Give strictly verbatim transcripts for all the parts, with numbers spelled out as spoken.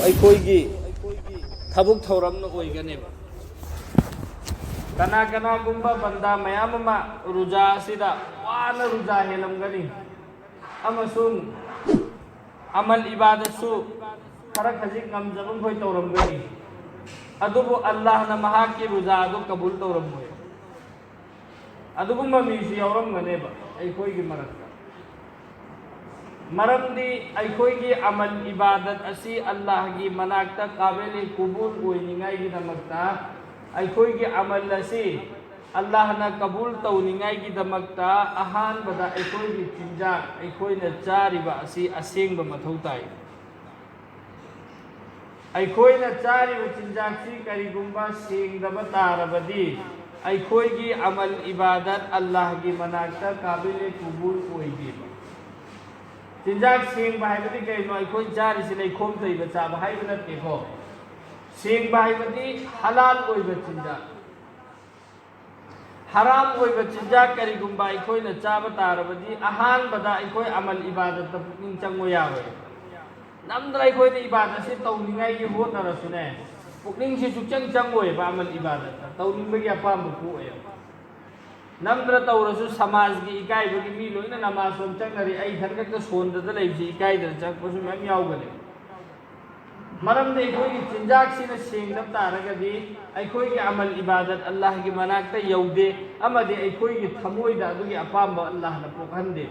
ꯑꯩꯈꯣꯏꯒꯤ ꯊꯕꯛ ꯊꯧꯔꯝꯅ ꯑꯣꯏꯒꯅꯦꯕ꯫ ꯀꯅꯥ ꯀꯅꯥꯒꯨꯝꯕ ꯕꯟꯗꯥ ꯃꯌꯥꯝ ꯑꯃ ꯔꯨꯖꯥ ꯑꯁꯤꯗ ꯋꯥꯅ ꯔꯨꯖꯥ ꯍꯦꯜꯂꯝꯒꯅꯤ ꯑꯃꯁꯨꯡ ꯑꯃꯜ ꯏꯕꯥꯗꯠꯁꯨ ꯈꯔ ꯈꯖꯤꯛ ꯉꯝꯖꯕ ꯃꯈꯣꯏ ꯇꯧꯔꯝꯒꯅꯤ꯫ ꯑꯗꯨꯕꯨ ꯑꯜꯂꯥꯍꯅ ꯃꯍꯥꯛꯀꯤ ꯔꯨꯖꯥ ꯑꯗꯨ ꯀꯕꯨꯜ ꯇꯧꯔꯝꯃꯣꯏ꯫ ꯑꯗꯨꯒꯨꯝꯕ ꯃꯤꯁꯨ ꯌꯥꯎꯔꯝꯒꯅꯦꯕ ꯑꯩꯈꯣꯏꯒꯤ ꯃꯔꯛꯇ꯫ ꯃꯔꯝꯗꯤ ꯑꯩꯈꯣꯏꯒꯤ ꯑꯃꯜ ꯏꯕꯥꯗꯠ ꯑꯁꯤ ꯑꯜꯂꯥꯍꯒꯤ ꯃꯅꯥꯛꯇ ꯀꯥꯕꯦꯂꯦ ꯀꯨꯕꯨꯜ ꯑꯣꯏꯅꯤꯡꯉꯥꯏꯒꯤꯗꯃꯛꯇ, ꯑꯩꯈꯣꯏꯒꯤ ꯑꯃꯜ ꯑꯁꯤ ꯑꯜꯂꯥꯍꯅ ꯀꯕꯨꯜ ꯇꯧꯅꯤꯡꯉꯥꯏꯒꯤꯗꯃꯛꯇ ꯑꯍꯥꯟꯕꯗ ꯑꯩꯈꯣꯏꯒꯤ ꯆꯤꯟꯖꯥꯛ, ꯑꯩꯈꯣꯏꯅ ꯆꯥꯔꯤꯕ ꯑꯁꯤ ꯑꯁꯦꯡꯕ ꯃꯊꯧ ꯇꯥꯏ꯫ ꯑꯩꯈꯣꯏꯅ ꯆꯥꯔꯤꯕ ꯆꯤꯟꯖꯥꯛꯁꯤ ꯀꯔꯤꯒꯨꯝꯕ ꯁꯦꯡꯗꯕ ꯇꯥꯔꯕꯗꯤ, ꯑꯩꯈꯣꯏꯒꯤ ꯑꯃꯜ ꯏꯕꯥꯗꯠ ꯑꯜꯂꯥꯍꯒꯤ ꯃꯅꯥꯛꯇ ꯀꯥꯕꯤꯂꯦ ꯀꯨꯕꯨꯜ ꯑꯣꯏꯗꯦꯕ꯫ ꯆꯤꯟꯖꯥꯛ ꯁꯦꯡꯕ ꯍꯥꯏꯕꯗꯤ ꯀꯩꯅꯣ? ꯑꯩꯈꯣꯏ ꯆꯥꯔꯤꯁꯤ ꯂꯩꯈꯣꯝ ꯇꯩꯕ ꯆꯥꯕ ꯍꯥꯏꯕ ꯅꯠꯇꯦꯀꯣ꯫ ꯁꯦꯡꯕ ꯍꯥꯏꯕꯗꯤ ꯍꯂꯥꯜ ꯑꯣꯏꯕ ꯆꯤꯟꯖꯥꯛ꯫ ꯍꯔꯥꯝ ꯑꯣꯏꯕ ꯆꯤꯟꯖꯥꯛ ꯀꯔꯤꯒꯨꯝꯕ ꯑꯩꯈꯣꯏꯅ ꯆꯥꯕ ꯇꯥꯔꯕꯗꯤ, ꯑꯍꯥꯟꯕꯗ ꯑꯩꯈꯣꯏ ꯑꯃꯜ ꯏꯕꯥꯗꯠꯇ ꯄꯨꯛꯅꯤꯡ ꯆꯪꯕ ꯌꯥꯔꯣꯏ꯫ ꯅꯝꯗꯅ ꯑꯩꯈꯣꯏꯅ ꯏꯕꯥꯗꯠꯁꯤ ꯇꯧꯅꯤꯡꯉꯥꯏꯒꯤ ꯍꯣꯠꯅꯔꯁꯨꯅꯦ, ꯄꯨꯛꯅꯤꯡꯁꯤ ꯁꯨꯛꯆꯪ ꯆꯪꯉꯣꯏꯕ ꯑꯃꯜ ꯏꯕꯥꯗꯠꯇ ꯇꯧꯅꯤꯡꯕꯒꯤ ꯑꯄꯥꯝꯕ ꯄꯣꯛꯑꯣꯏꯕ꯫ ꯅꯝꯗꯅ ꯇꯧꯔꯁꯨ ꯁꯃꯥꯖꯒꯤ ꯏꯀꯥꯏꯕꯒꯤ ꯃꯤ ꯂꯣꯏꯅ ꯅꯃꯥꯖ ꯁꯣꯝ ꯆꯪꯅꯔꯤ, ꯑꯩ ꯏꯊꯟ ꯈꯛꯇ ꯁꯣꯟꯗꯗ ꯂꯩꯕꯁꯤ ꯏꯀꯥꯏꯗꯅ ꯆꯪꯉꯛꯄꯁꯨ ꯃꯌꯥꯝ ꯌꯥꯎꯒꯅꯤ꯫ ꯃꯔꯝꯗꯤ ꯑꯩꯈꯣꯏꯒꯤ ꯆꯤꯟꯖꯥꯛꯁꯤꯅ ꯁꯦꯡꯗꯕ ꯇꯥꯔꯒꯗꯤ, ꯑꯩꯈꯣꯏꯒꯤ ꯑꯃꯜ ꯏꯕꯥꯗꯠ ꯑꯜꯂꯥꯍꯒꯤ ꯃꯅꯥꯛꯇ ꯌꯧꯗꯦ, ꯑꯃꯗꯤ ꯑꯩꯈꯣꯏꯒꯤ ꯊꯃꯣꯏꯗ ꯑꯗꯨꯒꯤ ꯑꯄꯥꯝꯕ ꯑꯜꯂꯥꯍꯅ ꯄꯣꯛꯍꯟꯗꯦ꯫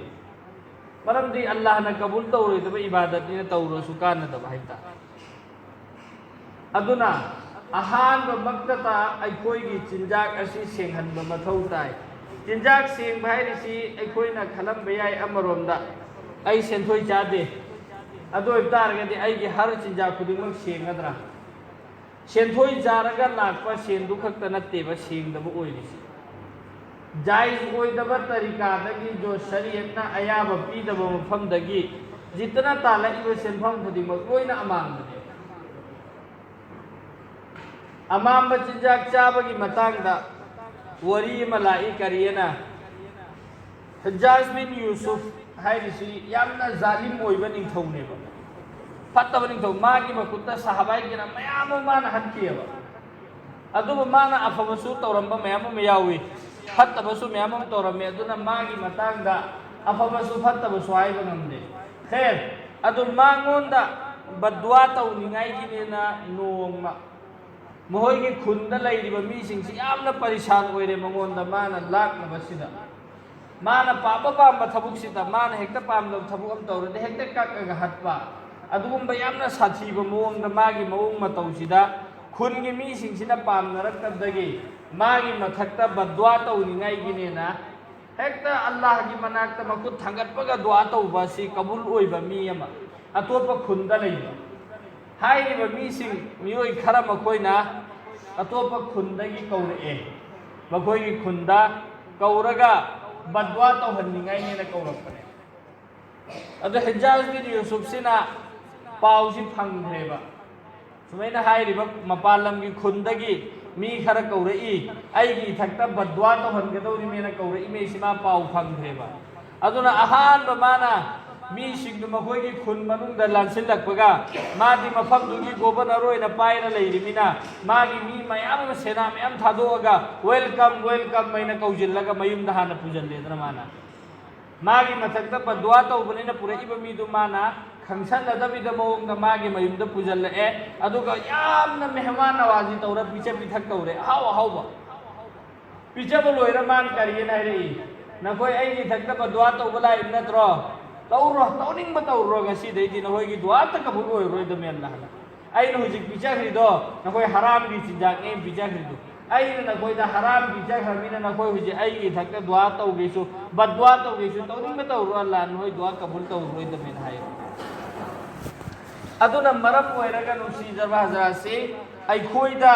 ꯃꯔꯝꯗꯤ ꯑꯜꯂꯥꯍꯅ ꯀꯕꯨꯜ ꯇꯧꯔꯣꯏꯗꯕ ꯏꯕꯥꯗꯠꯅꯤꯅ ꯇꯧꯔꯁꯨ ꯀꯥꯟꯅꯗꯕ ꯍꯥꯏꯇꯥꯔꯦ꯫ ꯑꯗꯨꯅ ꯑꯍꯥꯟꯕꯃꯛꯇꯗ ꯑꯩꯈꯣꯏꯒꯤ ꯆꯤꯟꯖꯥꯛ ꯑꯁꯤ ꯁꯦꯡꯍꯟꯕ ꯃꯊꯧ ꯇꯥꯏ꯫ ꯆꯤꯟꯖꯥꯛ ꯁꯦꯡꯕ ꯍꯥꯏꯔꯤꯁꯤ ꯑꯩꯈꯣꯏꯅ ꯈꯜꯂꯝꯕ ꯌꯥꯏ, ꯑꯃꯔꯣꯝꯗ ꯑꯩ ꯁꯦꯟꯊꯣꯏ ꯆꯥꯗꯦ, ꯑꯗꯨ ꯑꯣꯏꯕ ꯇꯥꯔꯒꯗꯤ ꯑꯩꯒꯤ ꯍꯔ ꯆꯤꯟꯖꯥꯛ ꯈꯨꯗꯤꯡꯃꯛ ꯁꯦꯡꯒꯗ꯭ꯔꯥ? ꯁꯦꯟꯊꯣꯏ ꯆꯥꯔꯒ ꯂꯥꯛꯄ ꯁꯦꯟꯗꯨ ꯈꯛꯇ ꯅꯠꯇꯦꯕ ꯁꯦꯡꯗꯕ ꯑꯣꯏꯔꯤꯁꯤ꯫ ꯖꯥꯏꯖ ꯑꯣꯏꯗꯕ ꯇꯔꯤꯀꯥꯗꯒꯤ, ꯖꯣ ꯁꯔꯤꯌꯠꯅ ꯑꯌꯥꯕ ꯄꯤꯗꯕ ꯃꯐꯝꯗꯒꯤ ꯖꯤꯠꯇꯅ ꯇꯥꯜꯂꯛꯏꯕ ꯁꯦꯟꯐꯝ ꯈꯨꯗꯤꯡꯃꯛ ꯂꯣꯏꯅ ꯑꯃꯥꯡꯕꯅꯦ꯫ ꯑꯃꯥꯡꯕ ꯆꯤꯟꯖꯥꯛ ꯆꯥꯕꯒꯤ ꯃꯇꯥꯡꯗ ꯋꯥꯔꯤ ꯑꯃ ꯂꯥꯛꯏ꯫ ꯀꯔꯤꯑꯅ? ꯍꯖꯥꯖ ꯕꯤꯟ ꯌꯨꯁꯨꯐ ꯍꯥꯏꯔꯤꯁꯤ ꯌꯥꯝꯅ ꯖꯥꯂꯤꯝ ꯑꯣꯏꯕ ꯅꯤꯡꯊꯧꯅꯦꯕ꯫ ꯐꯠꯇꯕ ꯅꯤꯡꯊꯧ, ꯃꯥꯒꯤ ꯃꯈꯨꯠꯇ ꯁꯍꯥꯕꯥꯏ ꯀꯤꯔꯥꯝ ꯃꯌꯥꯝ ꯑꯃ ꯃꯥꯅ ꯍꯥꯠꯈꯤꯑꯕ꯫ ꯑꯗꯨꯕꯨ ꯃꯥꯅ ꯑꯐꯕꯁꯨ ꯇꯧꯔꯝꯕ ꯃꯌꯥꯝ ꯑꯃ ꯌꯥꯎꯏ, ꯐꯠꯇꯕꯁꯨ ꯃꯌꯥꯝ ꯑꯃ ꯇꯧꯔꯝꯃꯤ꯫ ꯑꯗꯨꯅ ꯃꯥꯒꯤ ꯃꯇꯥꯡꯗ ꯑꯐꯕꯁꯨ ꯐꯠꯇꯕꯁꯨ ꯍꯥꯏꯕ ꯉꯝꯗꯦ꯫ ꯈꯦꯔ, ꯑꯗꯨ ꯃꯉꯣꯟꯗ ꯕꯗꯋꯥ ꯇꯧꯅꯤꯡꯉꯥꯏꯒꯤꯅꯦꯅ ꯅꯣꯡꯃ ꯃꯈꯣꯏꯒꯤ ꯈꯨꯟꯗ ꯂꯩꯔꯤꯕ ꯃꯤꯁꯤꯡꯁꯤ ꯌꯥꯝꯅ ꯄꯔꯤꯁꯥꯟ ꯑꯣꯏꯔꯦ꯫ ꯃꯉꯣꯟꯗ ꯃꯥꯅ ꯂꯥꯛꯅꯕꯁꯤꯗ, ꯃꯥꯅ ꯄꯥꯝꯕ ꯄꯥꯝꯕ ꯊꯕꯛꯁꯤꯗ, ꯃꯥꯅ ꯍꯦꯛꯇ ꯄꯥꯝꯗꯕ ꯊꯕꯛ ꯑꯃ ꯇꯧꯔꯗꯤ ꯍꯦꯛꯇ ꯀꯛꯑꯒ ꯍꯠꯄ, ꯑꯗꯨꯒꯨꯝꯕ ꯌꯥꯝꯅ ꯁꯥꯊꯤꯕ ꯃꯑꯣꯡꯗ ꯃꯥꯒꯤ ꯃꯑꯣꯡ ꯃꯇꯧꯁꯤꯗ ꯈꯨꯟꯒꯤ ꯃꯤꯁꯤꯡꯁꯤꯅ ꯄꯥꯝꯅꯔꯛꯇꯕꯗꯒꯤ ꯃꯥꯒꯤ ꯃꯊꯛꯇ ꯕꯗꯋꯥ ꯇꯧꯅꯤꯡꯉꯥꯏꯒꯤꯅꯦꯅ ꯍꯦꯛꯇ ꯑꯜꯂꯥꯍꯒꯤ ꯃꯅꯥꯛꯇ ꯃꯈꯨꯠ ꯊꯥꯡꯒꯠꯄꯒ ꯗꯨꯋꯥ ꯇꯧꯕ ꯑꯁꯤ ꯀꯕꯨꯜ ꯑꯣꯏꯕ ꯃꯤ ꯑꯃ ꯑꯇꯣꯞꯄ ꯈꯨꯟꯗ ꯂꯩꯕ ꯍꯥꯏꯔꯤꯕ ꯃꯤꯁꯤꯡ, ꯃꯤꯑꯣꯏ ꯈꯔ ꯃꯈꯣꯏꯅ ꯑꯇꯣꯞꯄ ꯈꯨꯟꯗꯒꯤ ꯀꯧꯔꯛꯑꯦ꯫ ꯃꯈꯣꯏꯒꯤ ꯈꯨꯟꯗ ꯀꯧꯔꯒ ꯕꯗꯋꯥ ꯇꯧꯍꯟꯅꯤꯡꯉꯥꯏꯅꯦꯅ ꯀꯧꯔꯛꯄꯅꯦ꯫ ꯑꯗꯨ ꯍꯤꯖꯥꯖ ꯕꯤꯟ ꯌꯨꯁꯨꯞꯁꯤꯅ ꯄꯥꯎꯁꯤ ꯐꯪꯈ꯭ꯔꯦꯕ꯫ ꯁꯨꯃꯥꯏꯅ ꯍꯥꯏꯔꯤꯕ ꯃꯄꯥꯟ ꯂꯝꯒꯤ ꯈꯨꯟꯗꯒꯤ ꯃꯤ ꯈꯔ ꯀꯧꯔꯛꯏ, ꯑꯩꯒꯤ ꯏꯊꯛꯇ ꯕꯗꯋꯥ ꯇꯧꯍꯟꯒꯗꯧꯔꯤꯃꯦꯅ ꯀꯧꯔꯛꯏꯃꯦ, ꯁꯤ ꯃꯥ ꯄꯥꯎ ꯐꯪꯈ꯭ꯔꯦꯕ꯫ ꯑꯗꯨꯅ ꯑꯍꯥꯟꯕ ꯃꯥꯅ ꯃꯤꯁꯤꯡꯗꯨ ꯃꯈꯣꯏꯒꯤ ꯈꯨꯟ ꯃꯅꯨꯡꯗ ꯂꯥꯟꯁꯤꯜꯂꯛꯄꯒ, ꯃꯥꯗꯤ ꯃꯐꯝꯗꯨꯒꯤ ꯒꯣꯕꯔꯅꯔ ꯑꯣꯏꯅ ꯄꯥꯏꯔ ꯂꯩꯔꯤꯃꯤꯅ, ꯃꯥꯒꯤ ꯃꯤ ꯃꯌꯥꯝ ꯑꯃ, ꯁꯦꯅꯥ ꯃꯌꯥꯝ ꯊꯥꯗꯣꯛꯑꯒ "ꯋꯦꯜꯀꯝ, ꯋꯦꯜꯀꯝ" ꯍꯥꯏꯅ ꯀꯧꯁꯤꯜꯂꯒ ꯃꯌꯨꯝꯗ ꯍꯥꯟꯅ ꯄꯨꯁꯤꯜꯂꯦꯗꯅ꯫ ꯃꯥꯅ ꯃꯥꯒꯤ ꯃꯊꯛꯇ ꯕꯗꯋꯥ ꯇꯧꯕꯅꯤꯅ ꯄꯨꯔꯛꯏꯕ ꯃꯤꯗꯨ ꯃꯥꯅ ꯈꯪꯁꯟꯅꯗꯕꯤꯗ ꯃꯑꯣꯡꯗ ꯃꯥꯒꯤ ꯃꯌꯨꯝꯗ ꯄꯨꯁꯤꯜꯂꯛꯑꯦ꯫ ꯑꯗꯨꯒ ꯌꯥꯝꯅ ꯃꯦꯍꯃꯥꯟ ꯅꯋꯥꯖꯤ ꯇꯧꯔ ꯄꯤꯖ ꯄꯤꯊꯛ ꯇꯧꯔꯦ, ꯑꯍꯥꯎ ꯑꯍꯥꯎꯕ꯫ ꯄꯤꯖꯕ ꯂꯣꯏꯔ ꯃꯥꯅ ꯀꯔꯤꯅ ꯍꯥꯏꯔꯛꯏ? "ꯅꯈꯣꯏ ꯑꯩꯒꯤ ꯏꯊꯛꯇ ꯕꯗꯋꯥ ꯇꯧꯕ ꯂꯥꯛꯏꯕ ꯅꯠꯇ꯭ꯔꯣ? ꯇꯧꯔꯣ, ꯇꯧꯅꯤꯡꯕ ꯇꯧꯔꯣ, ꯉꯁꯤꯗꯩꯗꯤ ꯅꯈꯣꯏꯒꯤ ꯗꯨꯋꯥ ꯑꯝꯇ ꯀꯕꯨꯜ ꯑꯣꯏꯔꯔꯣꯏꯗꯃꯦꯅ" ꯍꯥꯏꯅ꯫ ꯑꯩꯅ ꯍꯧꯖꯤꯛ ꯄꯤꯖꯈ꯭ꯔꯤꯗꯣ ꯅꯈꯣꯏ ꯍꯔꯥꯝꯒꯤ ꯆꯤꯟꯖꯥꯛꯅꯦ ꯑꯩꯅ ꯄꯤꯖꯈ꯭ꯔꯤꯗꯣ꯫ ꯑꯩꯅ ꯅꯈꯣꯏꯗ ꯍꯔꯥꯝ ꯄꯤꯖꯈ꯭ꯔꯕꯅꯤꯅ ꯅꯈꯣꯏ ꯍꯧꯖꯤꯛ ꯑꯩꯒꯤ ꯏꯊꯛꯇ ꯗꯨꯋꯥ ꯇꯧꯒꯦꯁꯨ, ꯕꯗꯋꯥ ꯇꯧꯒꯦꯁꯨ, ꯇꯧꯅꯤꯡꯕ ꯇꯧꯔꯣ, ꯑꯜꯂꯥꯍ ꯅꯈꯣꯏ ꯗꯨꯋꯥ ꯀꯕꯨꯜ ꯇꯧꯔꯔꯣꯏꯗꯃꯦꯅ ꯍꯥꯏꯌꯦ꯫ ꯑꯗꯨꯅ ꯃꯔꯝ ꯑꯣꯏꯔꯒ ꯅꯨꯡꯁꯤꯖꯕ ꯍꯖꯔꯥꯠꯁꯤ, ꯑꯩꯈꯣꯏꯗ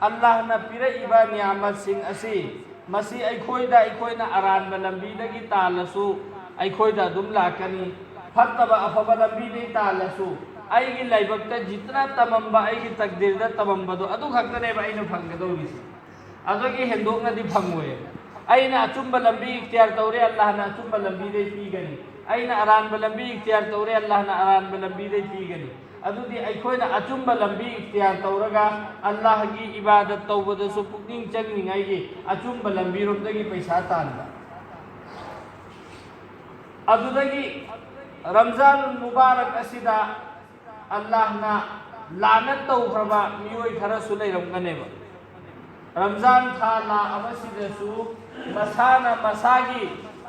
ꯑꯜꯂꯥꯍꯅ ꯄꯤꯔꯛꯏꯕ ꯅꯤꯌꯥꯃꯠꯁꯤꯡ ꯑꯁꯤ, ꯃꯁꯤ ꯑꯩꯈꯣꯏꯗ ꯑꯩꯈꯣꯏꯅ ꯑꯔꯥꯟꯕ ꯂꯝꯕꯤꯗꯒꯤ ꯇꯥꯜꯂꯁꯨ ꯑꯩꯈꯣꯏꯗ ꯑꯗꯨꯝ ꯂꯥꯛꯀꯅꯤ, ꯐꯠꯇꯕ ꯑꯐꯕ ꯂꯝꯕꯤꯗꯒꯤ ꯇꯥꯜꯂꯁꯨ ꯑꯩꯒꯤ ꯂꯥꯏꯕꯛꯇ ꯖꯤꯠꯅ ꯇꯝꯃꯝꯕ, ꯑꯩꯒꯤ ꯇꯛꯗꯤꯔꯗ ꯇꯝꯃꯝꯕꯗꯣ ꯑꯗꯨ ꯈꯛꯇꯅꯦꯕ ꯑꯩꯅ ꯐꯪꯒꯗꯧꯔꯤꯁꯦ꯫ ꯑꯗꯨꯒꯤ ꯍꯦꯟꯗꯣꯛꯅꯗꯤ ꯐꯪꯉꯣꯏ꯫ ꯑꯩꯅ ꯑꯆꯨꯝꯕ ꯂꯝꯕꯤ ꯏꯈꯇꯤꯌꯥꯔ ꯇꯧꯔꯦ, ꯑꯜꯂꯥꯍꯅ ꯑꯆꯨꯝꯕ ꯂꯝꯕꯤꯗꯩ ꯄꯤꯒꯅꯤ꯫ ꯑꯩꯅ ꯑꯔꯥꯟꯕ ꯂꯝꯕꯤ ꯏꯈꯇꯤꯌꯥꯔ ꯇꯧꯔꯦ, ꯑꯜꯂꯥꯍꯅ ꯑꯔꯥꯟꯕ ꯂꯝꯕꯤꯗꯩ ꯄꯤꯒꯅꯤ꯫ ꯑꯗꯨꯗꯤ ꯑꯩꯈꯣꯏꯅ ꯑꯆꯨꯝꯕ ꯂꯝꯕꯤ ꯏꯈꯇꯤꯌꯥꯔ ꯇꯧꯔꯒ ꯑꯜꯂꯥꯍꯒꯤ ꯏꯕꯥꯗꯠ ꯇꯧꯕꯗꯁꯨ ꯄꯨꯛꯅꯤꯡ ꯆꯪꯅꯤꯡꯉꯥꯏꯒꯤ ꯑꯆꯨꯝꯕ ꯂꯝꯕꯤꯔꯣꯝꯗꯒꯤ ꯄꯩꯁꯥ ꯇꯥꯟꯕ꯫ ꯑꯗꯨꯗꯒꯤ ꯔꯝꯖꯥꯟ ꯃꯨꯕꯥꯔꯛ ꯑꯁꯤꯗ ꯑꯜꯂꯥꯍꯅ ꯂꯥꯅꯠ ꯇꯧꯈ꯭ꯔꯕ ꯃꯤꯑꯣꯏ ꯈꯔꯁꯨ ꯂꯩꯔꯝꯒꯅꯦꯕ꯫ ꯔꯝꯖꯥꯟ ꯊꯥ ꯂꯥꯛꯑꯕꯁꯤꯗꯁꯨ ꯃꯁꯥꯅ ꯃꯁꯥꯒꯤ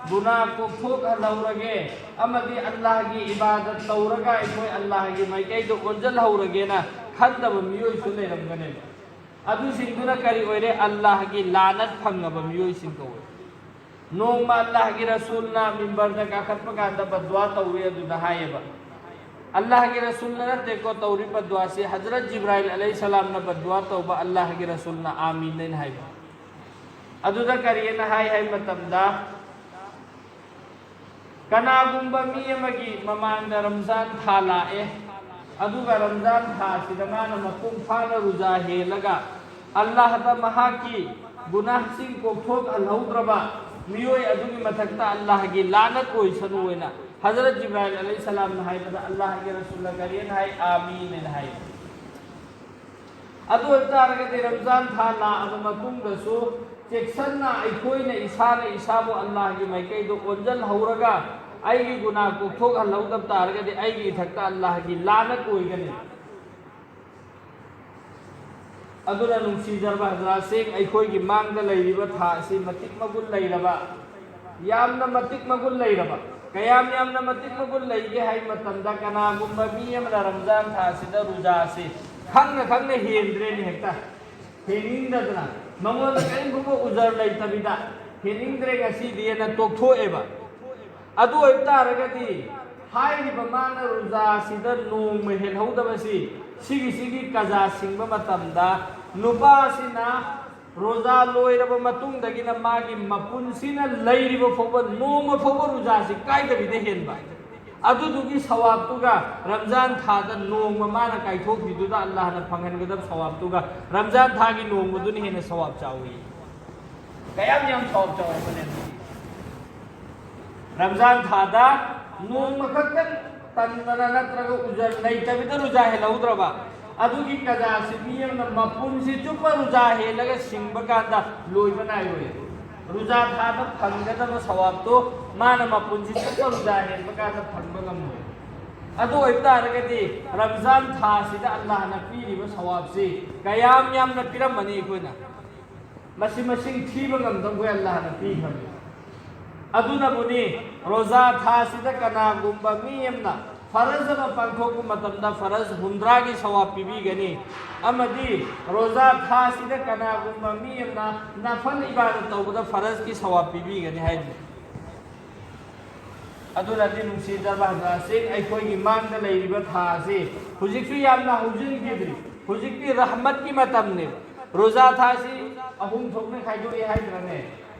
ꯒꯨꯅꯥ ꯀꯣꯛꯊꯣꯛꯍꯜꯍꯧꯔꯒꯦ ꯑꯃꯗꯤ ꯑꯜꯂꯥꯍꯒꯤ ꯏꯕꯥꯗꯠ ꯇꯧꯔꯒ ꯑꯩꯈꯣꯏ ꯑꯜꯂꯥꯍꯒꯤ ꯃꯥꯏꯀꯩꯗ ꯑꯣꯟꯁꯤꯜꯍꯧꯔꯒꯦꯅ ꯈꯟꯗꯕ ꯃꯤꯑꯣꯏꯁꯨ ꯂꯩꯔꯝꯒꯅꯦꯕ꯫ ꯑꯗꯨꯁꯤꯡꯗꯨꯅ ꯀꯔꯤ ꯑꯣꯏꯔꯦ? ꯑꯜꯂꯥꯍꯒꯤ ꯂꯥꯅꯠ ꯐꯪꯉꯕ ꯃꯤꯑꯣꯏꯁꯤꯡ ꯀꯧꯋꯦ꯫ ꯅꯣꯡꯃ ꯑꯜꯂꯥꯍꯒꯤ ꯔꯁꯨꯜꯅ ꯃꯤꯝꯕꯔꯗ ꯀꯥꯈꯠꯄ ꯀꯥꯟꯗ ꯕꯗꯋꯥ ꯇꯧꯋꯦ, ꯑꯗꯨꯗ ꯍꯥꯏꯌꯦꯕ, ꯑꯜꯂꯥꯍꯒꯤ ꯔꯁꯨꯜꯅ ꯅꯠꯇꯦꯀꯣ ꯇꯧꯔꯤ ꯕꯗꯋꯥꯁꯤ, ꯍꯖꯔꯠ ꯖꯤꯕ꯭ꯔꯥꯏꯜ ꯑꯂꯩꯍꯤ ꯁꯂꯥꯝꯅ ꯕꯗꯋꯥ ꯇꯧꯕ, ꯑꯜꯂꯥꯍꯒꯤ ꯔꯁꯨꯜꯅ "ꯑꯥꯃꯤꯟ" ꯍꯥꯏꯅ ꯍꯥꯏꯕ꯫ ꯑꯗꯨꯗ ꯀꯔꯤꯅ ꯍꯥꯏ ꯍꯥꯏꯕ ꯃꯇꯝꯗ, ꯀꯅꯥꯒꯨꯝꯕ ꯃꯤ ꯑꯃꯒꯤ ꯃꯃꯥꯡꯗ ꯔꯝꯖꯥꯟ ꯊꯥ ꯂꯥꯛꯑꯦ, ꯑꯗꯨꯒ ꯔꯝꯖꯥꯟ ꯊꯥꯁꯤꯗ ꯃꯥꯅ ꯃꯄꯨꯡ ꯐꯥꯅ ꯔꯨꯖꯥ ꯍꯦꯜꯂꯒ ꯑꯜꯂꯥꯍꯗ ꯃꯍꯥꯛꯀꯤ ꯒꯨꯅꯥꯍꯁꯤꯡ ꯀꯣꯛꯊꯣꯛꯍꯜꯍꯧꯗ꯭ꯔꯕ ꯃꯤꯑꯣꯏ ꯑꯗꯨꯒꯤ ꯃꯊꯛꯇ ꯑꯜꯂꯥꯍꯒꯤ ꯂꯥꯅꯠ ꯑꯣꯏꯁꯅꯨ ꯍꯥꯏꯅ ꯍꯖꯔꯠ ꯖꯤꯕ꯭ꯔꯥꯏꯜ ꯑꯂꯩꯍꯤ ꯁꯂꯥꯝꯅ ꯍꯥꯏꯕꯗ ꯑꯜꯂꯥꯍꯒꯤ ꯔꯁꯨꯜꯅ ꯀꯔꯤꯅ ꯍꯥꯏ? "ꯑꯥꯃꯤꯟ" ꯍꯥꯏꯅ ꯍꯥꯏ꯫ ꯑꯗꯨ ꯑꯣꯏꯕ ꯇꯥꯔꯒꯗꯤ ꯔꯝꯖꯥꯟ ꯊꯥ ꯂꯥꯛꯑꯕ ꯃꯇꯨꯡꯗꯁꯨ ꯆꯦꯛꯁꯟꯅ ꯑꯩꯈꯣꯏꯅ ꯏꯁꯥꯅ ꯏꯁꯥꯕꯨ ꯑꯜꯂꯥꯍꯒꯤ ꯃꯥꯏꯀꯩꯗ ꯑꯣꯟꯁꯤꯜꯍꯧꯔꯒ ꯑꯩꯒꯤ ꯒꯨꯅꯥ ꯀꯣꯛꯊꯣꯛꯍꯜꯍꯧꯗꯕ ꯇꯥꯔꯒꯗꯤ ꯑꯩꯒꯤ ꯏꯊꯛꯇ ꯑꯜꯂꯥꯍꯒꯤ ꯂꯥꯅꯠ ꯑꯣꯏꯒꯅꯤ꯫ ꯑꯗꯨꯅ ꯅꯨꯡꯁꯤꯖꯔꯕ ꯍꯖꯔꯥꯠꯁꯤꯡ, ꯑꯩꯈꯣꯏꯒꯤ ꯃꯥꯡꯗ ꯂꯩꯔꯤꯕ ꯊꯥ ꯑꯁꯤ ꯃꯇꯤꯛ ꯃꯒꯨꯟ ꯂꯩꯔꯕ, ꯌꯥꯝꯅ ꯃꯇꯤꯛ ꯃꯒꯨꯟ ꯂꯩꯔꯕ, ꯀꯌꯥꯝ ꯌꯥꯝꯅ ꯃꯇꯤꯛ ꯃꯒꯨꯟ ꯂꯩꯒꯦ ꯍꯥꯏꯕ ꯃꯇꯝꯗ, ꯀꯅꯥꯒꯨꯝꯕ ꯃꯤ ꯑꯃꯅ ꯔꯝꯖꯥꯟ ꯊꯥ ꯑꯁꯤꯗ ꯔꯨꯖꯥꯁꯤ ꯈꯪꯅ ꯈꯪꯅ ꯍꯦꯟꯗ꯭ꯔꯦꯅꯦ, ꯍꯦꯛꯇ ꯍꯦꯟꯅꯤꯡꯗꯗꯅ, ꯃꯉꯣꯟꯗ ꯀꯔꯤꯒꯨꯝꯕ ꯎꯖꯔ ꯂꯩꯇꯕꯤꯗ, "ꯍꯦꯟꯅꯤꯡꯗ꯭ꯔꯦ ꯉꯁꯤꯗꯤ" ꯑꯅ ꯇꯣꯛꯊꯣꯛꯑꯦꯕ꯫ ꯑꯗꯨ ꯑꯣꯏꯕ ꯇꯥꯔꯒꯗꯤ ꯍꯥꯏꯔꯤꯕ ꯃꯥꯅ ꯔꯨꯖꯥꯁꯤꯗ ꯅꯣꯡꯃ ꯍꯦꯜꯍꯧꯗꯕꯁꯤ, ꯁꯤꯒꯤꯁꯤꯒꯤ ꯀꯖꯥ ꯁꯤꯡꯕ ꯃꯇꯝꯗ ꯅꯨꯄꯥꯁꯤꯅ ꯔꯣꯖꯥ ꯂꯣꯏꯔꯕ ꯃꯇꯨꯡꯗꯒꯤꯅ ꯃꯥꯒꯤ ꯃꯄꯨꯟꯁꯤꯅ ꯂꯩꯔꯤꯕ ꯐꯥꯎꯕ ꯅꯣꯡꯃ ꯐꯥꯎꯕ ꯔꯨꯖꯥꯁꯤ ꯀꯥꯏꯗꯕꯤꯗ ꯍꯦꯟꯕ꯫ ꯑꯗꯨꯗꯨꯒꯤ ꯁꯋꯥꯕꯇꯨꯒ ꯔꯝꯖꯥꯟ ꯊꯥꯗ ꯅꯣꯡꯃ ꯃꯥꯅ ꯀꯥꯏꯊꯣꯛꯈꯤꯗꯨꯗ ꯑꯜꯂꯥꯍꯅ ꯐꯪꯍꯟꯒꯗꯕ ꯁꯋꯥꯕꯇꯨꯒ ꯔꯝꯖꯥꯟ ꯊꯥꯒꯤ ꯅꯣꯡꯃꯗꯨꯅ ꯍꯦꯟꯅ ꯁꯋꯥꯕ ꯆꯥꯎꯏ꯫ ꯀꯌꯥꯝ ꯌꯥꯝ ꯁꯥꯎ ꯆꯥꯎꯕꯅꯦ ꯑꯗꯨꯗꯤ꯫ ꯔꯝꯖꯥꯟ ꯊꯥꯗ ꯅꯣꯡꯃ ꯈꯛꯇꯪ ꯇꯟꯗꯅ ꯅꯠꯇ꯭ꯔꯒ ꯎꯖꯔ ꯂꯩꯇꯕꯤꯗ ꯔꯨꯖꯥ ꯍꯦꯜꯍꯧꯗ꯭ꯔꯕ, ꯑꯗꯨꯒꯤ ꯀꯖꯥꯁꯤ ꯃꯤ ꯑꯃꯅ ꯃꯄꯨꯟꯁꯤ ꯆꯨꯞꯄ ꯔꯨꯖꯥ ꯍꯦꯜꯂꯒ ꯁꯤꯡꯕ ꯀꯥꯟꯗ ꯂꯣꯏꯕ ꯅꯥꯏꯔꯣꯏ꯫ ꯔꯨꯖꯥ ꯊꯥꯗ ꯐꯪꯒꯗꯕ ꯁꯋꯥꯕꯇꯣ ꯃꯥꯅ ꯃꯄꯨꯟꯁꯤ ꯆꯨꯞꯄ ꯔꯨꯖꯥ ꯍꯦꯟꯕ ꯀꯥꯟꯗ ꯐꯪꯕ ꯉꯝꯃꯣꯏ꯫ ꯑꯗꯨ ꯑꯣꯏꯕ ꯇꯥꯔꯒꯗꯤ ꯔꯝꯖꯥꯟ ꯊꯥꯁꯤꯗ ꯑꯜꯂꯥꯍꯅ ꯄꯤꯔꯤꯕ ꯁꯋꯥꯕꯁꯤ ꯀꯌꯥꯝ ꯌꯥꯝꯅ ꯄꯤꯔꯝꯃꯅꯤ ꯑꯩꯈꯣꯏꯅ꯫ ꯃꯁꯤ ꯃꯁꯤꯡ ꯊꯤꯕ ꯉꯝꯗꯕ ꯑꯩꯈꯣꯏ ꯑꯜꯂꯥꯍꯅ ꯄꯤꯈ꯭ꯔꯕꯅꯤ꯫ ꯑꯗꯨꯅꯕꯨꯅꯤ ꯔꯣꯖꯥ ꯊꯥꯁꯤꯗ ꯀꯅꯥꯒꯨꯝꯕ ꯃꯤ ꯑꯃꯅ ꯐꯔꯖ ꯑꯃ ꯄꯥꯡꯊꯣꯛꯄ ꯃꯇꯝꯗ ꯐꯔꯖ ꯍꯨꯝꯗ꯭ꯔꯥꯒꯤ ꯁꯋꯥꯕ ꯄꯤꯕꯤꯒꯅꯤ, ꯑꯃꯗꯤ ꯔꯣꯖꯥ ꯊꯥꯁꯤꯗ ꯀꯅꯥꯒꯨꯝꯕ ꯃꯤ ꯑꯃꯅ ꯅꯐꯜ ꯏꯕꯥꯗꯠ ꯇꯧꯕꯗ ꯐꯔꯖꯀꯤ ꯁꯋꯥꯕ ꯄꯤꯕꯤꯒꯅꯤ ꯍꯥꯏꯔꯤ꯫ ꯑꯗꯨꯅꯗꯤ ꯅꯨꯡꯁꯤꯖꯕ ꯍꯖꯔꯠꯁꯤꯡ, ꯑꯩꯈꯣꯏꯒꯤ ꯃꯥꯡꯗ ꯂꯩꯔꯤꯕ ꯊꯥ ꯑꯁꯤ ꯍꯧꯖꯤꯛꯁꯨ ꯌꯥꯝꯅ ꯍꯧꯖꯤꯟꯈꯤꯗ꯭ꯔꯤ꯫ ꯍꯧꯖꯤꯛꯇꯤ ꯔꯍꯃꯠꯀꯤ ꯃꯇꯝꯅꯦꯕ꯫ ꯔꯣꯖꯥ ꯊꯥꯁꯤ ꯑꯍꯨꯝ ꯊꯣꯛꯅ ꯈꯥꯏꯗꯣꯛꯏ ꯍꯥꯏꯗ꯭ꯔꯅꯦ?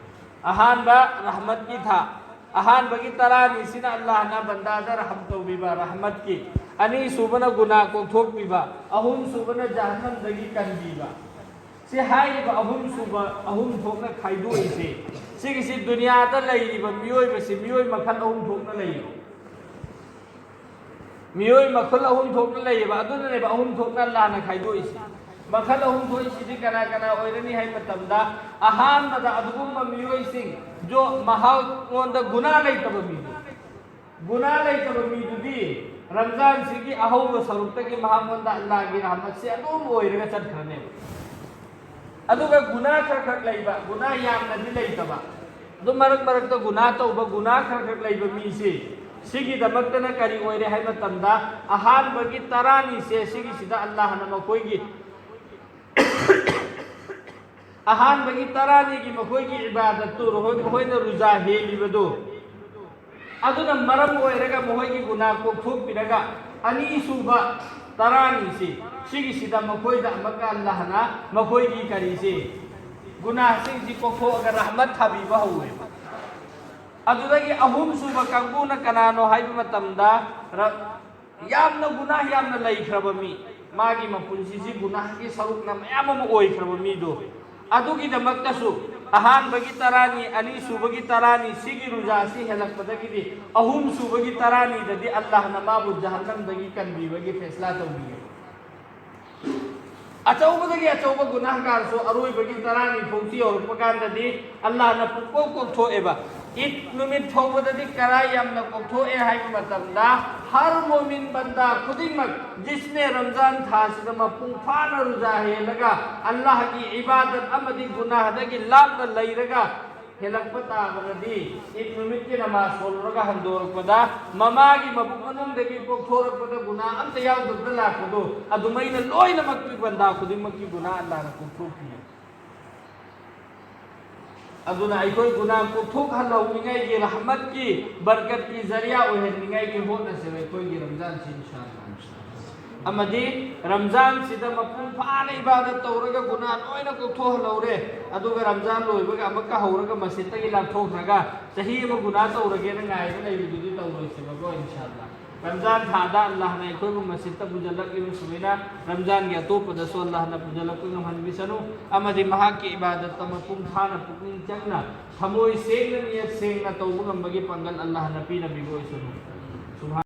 ꯑꯍꯥꯟꯕ ꯔꯍꯃꯠꯀꯤ ꯊꯥ, ꯑꯍꯥꯟꯕꯒꯤ ꯇꯔꯥꯅꯤꯁꯤꯅ ꯑꯜꯂꯥꯍꯅ ꯕꯟꯗꯥꯗ ꯔꯍꯝ ꯇꯧꯕꯤꯕ, ꯔꯍꯃꯠꯀꯤ꯫ ꯑꯅꯤꯁꯨꯕꯅ ꯒꯨꯅꯥ ꯀꯣꯛꯊꯣꯛꯄꯤꯕ, ꯑꯍꯨꯝꯁꯨꯕꯅ ꯖꯍꯟꯅꯝꯗꯒꯤ ꯀꯟꯕꯤꯕ꯫ ꯁꯤ ꯍꯥꯏꯔꯤꯕ ꯑꯍꯨꯝꯁꯨꯕ, ꯑꯍꯨꯝ ꯊꯣꯛꯅ ꯈꯥꯏꯗꯣꯛꯏꯁꯦ, ꯁꯤꯒꯤꯁꯤ ꯗꯨꯅꯤꯌꯥꯗ ꯂꯩꯔꯤꯕ ꯃꯤꯑꯣꯏꯕꯁꯤ ꯃꯤꯑꯣꯏ ꯃꯈꯜ ꯑꯍꯨꯝ ꯊꯣꯛꯅ ꯂꯩꯌꯦꯕ꯫ ꯃꯤꯑꯣꯏ ꯃꯈꯜ ꯑꯍꯨꯝ ꯊꯣꯛꯅ ꯂꯩꯌꯦꯕ꯫ ꯑꯗꯨꯅꯅꯦꯕ ꯑꯍꯨꯝ ꯊꯣꯛꯅ ꯑꯜꯂꯥꯍꯅ ꯈꯥꯏꯗꯣꯛꯏꯁꯦ꯫ ꯃꯈꯜ ꯑꯍꯨꯝ ꯊꯣꯛꯏꯁꯤꯗꯤ ꯀꯅꯥ ꯀꯅꯥ ꯑꯣꯏꯔꯅꯤ ꯍꯥꯏ ꯃꯇꯝꯗ, ꯑꯍꯥꯟꯕꯗ ꯑꯗꯨꯒꯨꯝꯕ ꯃꯤꯑꯣꯏꯁꯤꯡ, ꯖꯣ ꯃꯍꯥꯛꯉꯣꯟꯗ ꯒꯨꯅꯥ ꯂꯩꯇꯕ ꯃꯤꯗꯨ꯫ ꯒꯨꯅꯥ ꯂꯩꯇꯕ ꯃꯤꯗꯨꯗꯤ ꯔꯝꯖꯥꯟꯁꯤꯒꯤ ꯑꯍꯧꯕ ꯁꯔꯨꯛꯇꯒꯤ ꯃꯍꯥꯛꯉꯣꯟꯗ ꯑꯜꯂꯥꯍꯒꯤ ꯔꯍꯃꯠꯁꯦ ꯑꯗꯨꯝ ꯑꯣꯏꯔꯒ ꯆꯠꯈ꯭ꯔꯅꯦꯕ꯫ ꯑꯗꯨꯒ ꯒꯨꯅꯥ ꯈꯔ ꯈꯔ ꯂꯩꯕ, ꯒꯨꯅꯥ ꯌꯥꯝꯅꯗꯤ ꯂꯩꯇꯕ, ꯑꯗꯨꯝ ꯃꯔꯛ ꯃꯔꯛꯇ ꯒꯨꯅꯥ ꯇꯧꯕ, ꯒꯨꯅꯥ ꯈꯔ ꯈꯔ ꯂꯩꯕ ꯃꯤꯁꯦ, ꯁꯤꯒꯤꯗꯃꯛꯇꯅ ꯀꯔꯤ ꯑꯣꯏꯔꯦ ꯍꯥꯏ ꯃꯇꯝꯗ, ꯑꯍꯥꯟꯕꯒꯤ ꯇꯔꯥꯅꯤꯁꯦ ꯁꯤꯒꯤꯁꯤꯗ ꯑꯜꯂꯥꯍꯅ ꯃꯈꯣꯏꯒꯤ ꯑꯍꯥꯟꯕꯒꯤ ꯇꯔꯥꯅꯤꯒꯤ ꯃꯈꯣꯏꯒꯤ ꯏꯕꯥꯗꯠꯇꯨ, ꯃꯈꯣꯏ-, ꯃꯈꯣꯏꯅ ꯔꯨꯖꯥ ꯍꯦꯜꯂꯤꯕꯗꯨ, ꯑꯗꯨꯅ ꯃꯔꯝ ꯑꯣꯏꯔꯒ ꯃꯈꯣꯏꯒꯤ ꯒꯨꯅꯥ ꯀꯣꯛꯊꯣꯛꯄꯤꯔꯒ, ꯑꯅꯤꯁꯨꯕ ꯇꯔꯥꯅꯤꯁꯤ, ꯁꯤꯒꯤꯁꯤꯗ ꯃꯈꯣꯏꯗ ꯑꯃꯨꯛꯀ ꯑꯜꯂꯥꯍꯅ ꯃꯈꯣꯏꯒꯤ ꯀꯔꯤꯁꯤ, ꯒꯨꯅꯥꯁꯤꯡꯁꯤ ꯀꯣꯛꯊꯣꯛꯑꯒ ꯔꯍꯃꯠ ꯊꯥꯕꯤꯕ ꯍꯧꯋꯦꯕ꯫ ꯑꯗꯨꯗꯒꯤ ꯑꯍꯨꯝꯁꯨꯕ ꯀꯥꯡꯕꯨꯅ ꯀꯅꯥꯅꯣ ꯍꯥꯏꯕ ꯃꯇꯝꯗ, ꯔ-, ꯌꯥꯝꯅ ꯒꯨꯅꯥ ꯌꯥꯝꯅ ꯂꯩꯈ꯭ꯔꯕ ꯃꯤ, ꯃꯥꯒꯤ ꯃꯄꯨꯟꯁꯤꯁꯤ ꯒꯨꯅꯥꯒꯤ ꯁꯔꯨꯛꯅ ꯃꯌꯥꯝ ꯑꯃ ꯑꯣꯏꯈ꯭ꯔꯕ ꯃꯤꯗꯣ, ꯑꯗꯨꯒꯤꯗꯃꯛꯇꯁꯨ ꯑꯍꯥꯟꯕꯒꯤ ꯇꯔꯥꯅꯤ, ꯑꯅꯤꯁꯨꯕꯒꯤ ꯇꯔꯥꯅꯤ, ꯁꯤꯒꯤ ꯔꯨꯖꯥꯁꯤ ꯍꯦꯜꯂꯛꯄꯗꯒꯤꯗꯤ ꯑꯍꯨꯝꯁꯨꯕꯒꯤ ꯇꯔꯥꯅꯤꯗꯗꯤ ꯑꯜꯂꯥꯍꯅ ꯃꯥꯕꯨ ꯖꯍꯟꯅꯝꯗꯒꯤ ꯀꯟꯕꯤꯕꯒꯤ ꯐꯦꯁꯂꯥ ꯇꯧꯕꯤꯌꯦ꯫ ꯑꯆꯧꯕꯗꯒꯤ ꯑꯆꯧꯕ ꯒꯨꯅꯥꯍꯒꯥꯔꯁꯨ ꯑꯔꯣꯏꯕꯒꯤ ꯇꯔꯥꯅꯤ ꯐꯥꯎꯁꯤ ꯌꯧꯔꯛꯄ ꯀꯥꯟꯗꯗꯤ ꯑꯜꯂꯥꯍꯅ ꯄꯨꯡꯀꯣꯛ ꯀꯣꯛꯊꯣꯛꯑꯦꯕ꯫ ꯏꯗ ꯅꯨꯃꯤꯠ ꯐꯥꯎꯕꯗꯗꯤ ꯀꯔꯥꯏ ꯌꯥꯝꯅ ꯀꯣꯛꯊꯣꯛꯑꯦ ꯍꯥꯏꯕ ꯃꯇꯝꯗ, ꯍꯔ ꯃꯣꯃꯤꯟ ꯕꯟꯗꯥ ꯈꯨꯗꯤꯡꯃꯛ ꯖꯤꯁꯅꯦ ꯔꯝꯖꯥꯟ ꯊꯥꯁꯤꯗ ꯃꯄꯨꯡ ꯐꯥꯅ ꯔꯨꯖꯥ ꯍꯦꯜꯂꯒ ꯑꯜꯂꯥꯍꯒꯤ ꯏꯕꯥꯗꯠ ꯑꯃꯗꯤ ꯒꯨꯅꯥꯍꯗꯒꯤ ꯂꯥꯞꯅ ꯂꯩꯔꯒ ꯍꯦꯜꯂꯛꯄ ꯇꯥꯕꯗꯗꯤ, ꯏꯗ ꯅꯨꯃꯤꯠꯀꯤ ꯅꯃꯥꯖ ꯁꯣꯜꯂꯨꯔꯒ ꯍꯟꯗꯣꯔꯛꯄꯗ ꯃꯃꯥꯒꯤ ꯃꯕꯨꯛ ꯃꯅꯨꯡꯗꯒꯤ ꯄꯣꯛꯊꯣꯔꯛꯄꯗ ꯒꯨꯅꯥ ꯑꯝꯇ ꯌꯥꯎꯗꯕꯗ ꯂꯥꯛꯄꯗꯣ, ꯑꯗꯨꯃꯥꯏꯅ ꯂꯣꯏꯅꯃꯛꯀꯤ ꯕꯟꯗꯥ ꯈꯨꯗꯤꯡꯃꯛꯀꯤ ꯒꯨꯅꯥ ꯑꯜꯂꯥꯍꯅ ꯀꯣꯛꯊꯣꯛꯄꯤ꯫ ꯑꯗꯨꯅ ꯑꯩꯈꯣꯏ ꯒꯨꯅꯥ ꯀꯣꯛꯊꯣꯛꯍꯜꯍꯧꯅꯤꯡꯉꯥꯏꯒꯤ ꯔꯍꯃꯠꯀꯤ ꯕꯔꯀꯠꯀꯤ ꯖꯔꯤꯌꯥ ꯑꯣꯏꯍꯟꯅꯤꯡꯉꯥꯏꯒꯤ ꯍꯣꯠꯅꯁꯦꯕ ꯑꯩꯈꯣꯏꯒꯤ ꯔꯝꯖꯥꯟꯁꯤ ꯏꯟꯁꯥ ꯑꯜꯂꯥꯍ꯫ ꯑꯃꯗꯤ ꯔꯝꯖꯥꯟꯁꯤꯗ ꯃꯄꯨꯡ ꯐꯥꯅ ꯏꯕꯥꯗꯠ ꯇꯧꯔꯒ ꯒꯨꯅꯥ ꯂꯣꯏꯅ ꯀꯣꯛꯊꯣꯛꯍꯜꯍꯧꯔꯦ꯫ ꯑꯗꯨꯒ ꯔꯝꯖꯥꯟ ꯂꯣꯏꯕꯒ ꯑꯃꯨꯛꯀ ꯍꯧꯔꯒ ꯃꯁꯖꯤꯠꯇꯒꯤ ꯂꯥꯞꯊꯣꯛꯈ꯭ꯔꯒ ꯆꯍꯤ ꯑꯃ ꯒꯨꯅꯥ ꯇꯧꯔꯒꯦꯅ ꯉꯥꯏꯔꯒ ꯂꯩꯕꯗꯨꯗꯤ ꯇꯧꯔꯣꯏꯁꯦꯕꯀꯣ ꯏꯟꯁꯥ ꯑꯜꯂꯥꯍ꯫ ꯔꯝꯖꯥꯟ ꯊꯥꯗ ꯑꯜꯂꯥꯍꯅ ꯑꯩꯈꯣꯏꯕꯨ ꯃꯁꯖꯤꯠꯇ ꯄꯨꯖꯜꯂꯛꯂꯤꯕ ꯁꯨꯃꯥꯏꯅ ꯔꯝꯖꯥꯟꯒꯤ ꯑꯇꯣꯞꯄꯗꯁꯨ ꯑꯜꯂꯥꯍꯅ ꯄꯨꯖꯜꯂꯛꯄ ꯉꯝꯍꯟꯕꯤꯁꯅꯨ꯫ ꯑꯃꯗꯤ ꯃꯍꯥꯛꯀꯤ ꯏꯕꯥꯗꯠꯇ ꯃꯄꯨꯡ ꯐꯥꯅ ꯄꯨꯛꯅꯤꯡ ꯆꯪꯅ ꯊꯃꯣꯏ ꯁꯦꯡꯅ ꯅꯤꯌꯠ ꯁꯦꯡꯅ ꯇꯧꯕ ꯉꯝꯕꯒꯤ ꯄꯥꯡꯒꯜ ꯑꯜꯂꯥꯍꯅ ꯄꯤꯅꯕꯤꯕ ꯑꯣꯏꯁꯅꯨ꯫